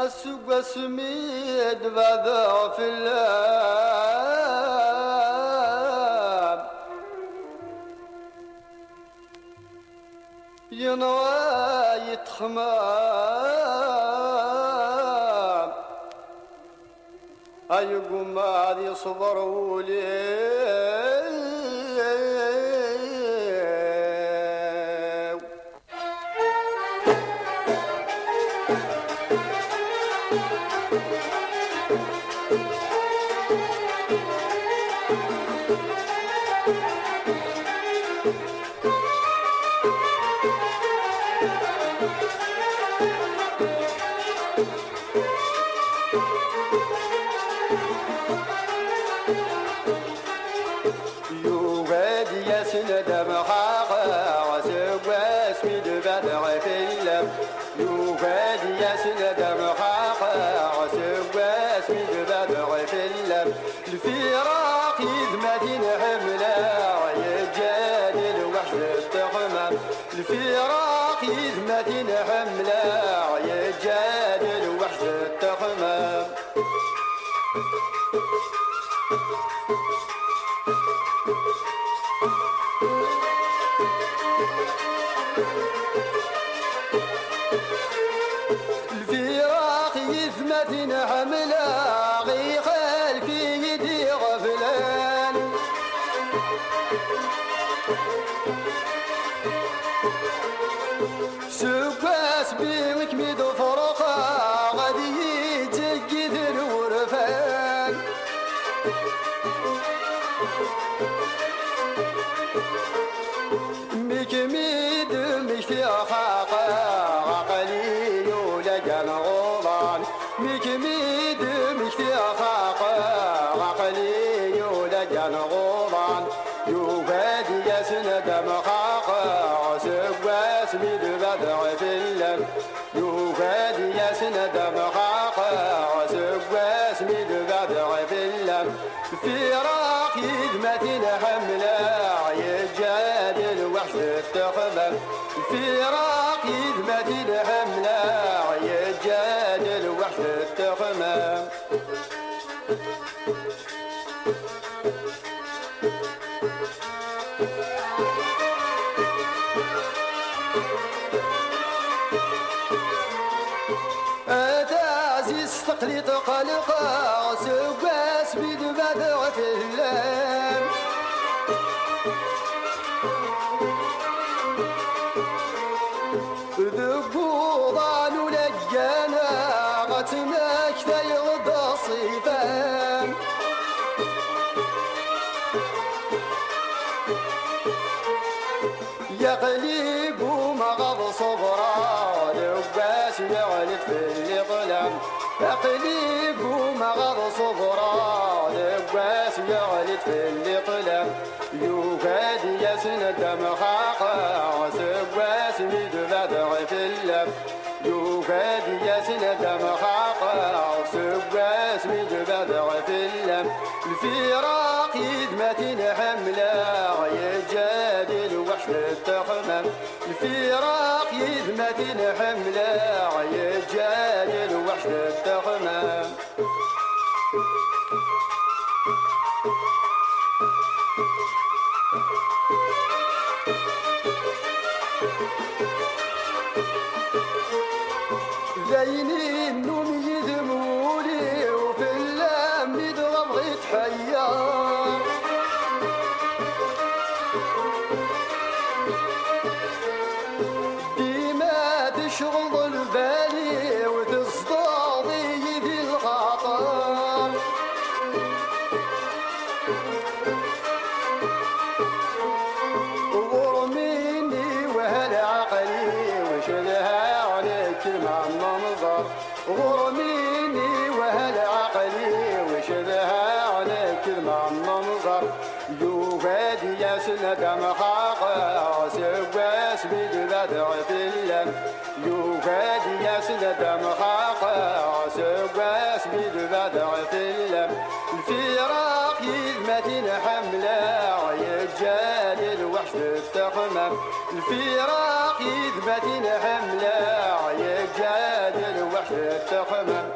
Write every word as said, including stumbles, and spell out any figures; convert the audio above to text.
Aseggas mi d-beɛdeɣ fell-am, yenɣa-yi ṭṭexmam. Ay gumma ad yeṣber wul-iw. Yugi ad yas-nadem xaqeɣ seg wasmi d-badeɣ fell-am. Yugi ad yas-nadem xaqeɣ seg wasmi d-badeɣ fell-am. Lfiraq yid-m ad t-in-ḥemmleɣ, yeǧǧa-d lweḥc d ṭṭexmam. Lfiraq yid-m ad t-in-ḥemmleɣ, yeǧǧa-d lweḥc d ṭṭexmam. Lfiraq yid-m ad t-in-ḥemmleɣ, ixalef-iyi-d iɣeblan. Seg wasmi i kem-id-ferqeɣ, ad iyi-ǧǧeggiden wurfan. Mi kem-id-mmektiɣ xaqeɣ, aql-i ula gan ɣuḍan. Mi kem-id-mmektiɣ xaqeɣ, aql-i ula gan ɣuḍan. Yugi ad yas-nadem xaqeɣ seg wasmi d-badeɣ fell-am. Yugi ad yas-nadem xaqeɣ seg wasmi d-badeɣ fell-am. Lfiraq yid-m ad t-in-ḥemmleɣ, yeǧǧa-d lweḥc d ṭṭexmam. Lfiraq yid-m ad t-in-ḥemmleɣ, yeǧǧa-d lweḥc d ṭṭexmam. A taɛzizt, aql-i tqelqeɣ seg wasmi d-badeɣ fell-am. Deg uḍan ula gganeɣ ad tmektayeḍ-d ṣṣifa-m. Yaql-i ggumaɣ ad ṣubreɣ deg wass yeɣli-d fell-i ṭṭlam. Aql-i ggumaɣ ad ṣubreɣ deg wass yeɣli-d fell-i ṭṭlam. Yugi ad yas-nadem xaqeɣ seg wasmi d-badeɣ fell-am. Yugi ad yas-nadem xaqeɣ seg wasmi d-badeɣ fell-am. Lfiraq yid-m ad t-in-ḥemmleɣ, yeǧǧa-d lweḥc d ṭṭexmam. Lfiraq yid-m ad t-in-ḥemmleɣ, yeǧǧa-d lweḥc d ṭṭexmam. D ayen innum yid-m wul-iw, fell-am mi d-ɣabeɣ i tḥeyyeɣ. Dima tecɣleḍ lbal-iw, tezdeɣ-iyi di lxaṭer. Ɣur-m inni wehha leɛqel-iw, cedhaɣ nekk lmeɛna nẓer. Ɣur-m inni wehha leɛqel-iw, cedhaɣ nekk lmeɛna nẓer. Yugi ad yas-nadem xaqeɣ seg wasmi d-badeɣ fell-am. Yugi ad yas-nadem xaqeɣ seg wasmi d-badeɣ fell-am. Lfiraq yid-m ad t-in-ḥemmleɣ, yeǧǧa-d lweḥc Ttaxmam, lfiraq yid-batin ḥemmleɣ, yeǧǧa-d lweḥc ttaxmam.